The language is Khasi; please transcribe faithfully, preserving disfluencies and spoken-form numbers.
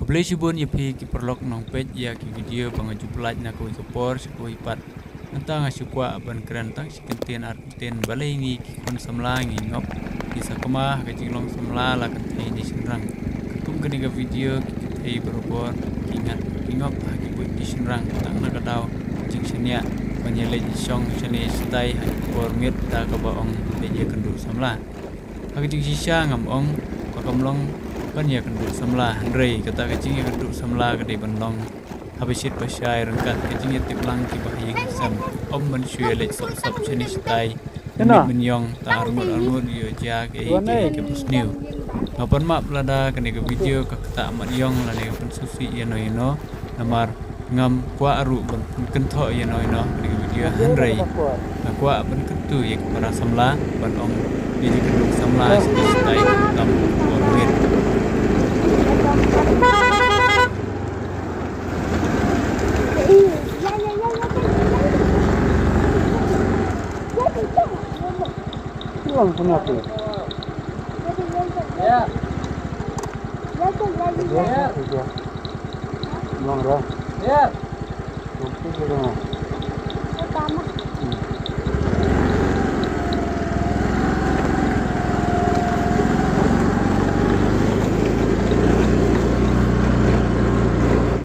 Khublei shibun ïa phi ki paralok nongpeit ïa ki video ba nga ju pyllait na kawei ka por sha kawei pat. Mynta nga shu kwah ban kren tang shi kyntien ar kyntien. Balei ngi ki khun samla ngi ngop, ngi sakma ha ka jinglong samla la kynthei ne shynrang. Katkum kane ka video ki kynthei barabor ki ngat ki ngop ha ki buit ki shynrang tang na ka daw jingshaniah ban ïaleit shong shane shatai ha ki por miet da kaba ong leit ïakynduh samla. Ha ka jingshisha ngam ong ba kam long ban ïakynduh samla, hynrei kata ka jingïakynduh samla ka dei ban long haba shit ba shai ryngkat ka jingïatip lang kiba ha ïing ha sem. Ym ban shu ïaleit sop sop shane shatai, mynmiet mynïong, ta arngut arngut ïoh jia kaei kaei kaba sniew. Nga pan map lada kane ka video ka ktah mat ïong lane ka pynsngewsih ïano ïano, namar ngam kwah ruh ban pynkynthoh ïano ïano ha kane ka video, hynrei nga kwah ban kyntu ïa ki para samla ban ong ïa ki kynduh samla shane shatai, tam por miet.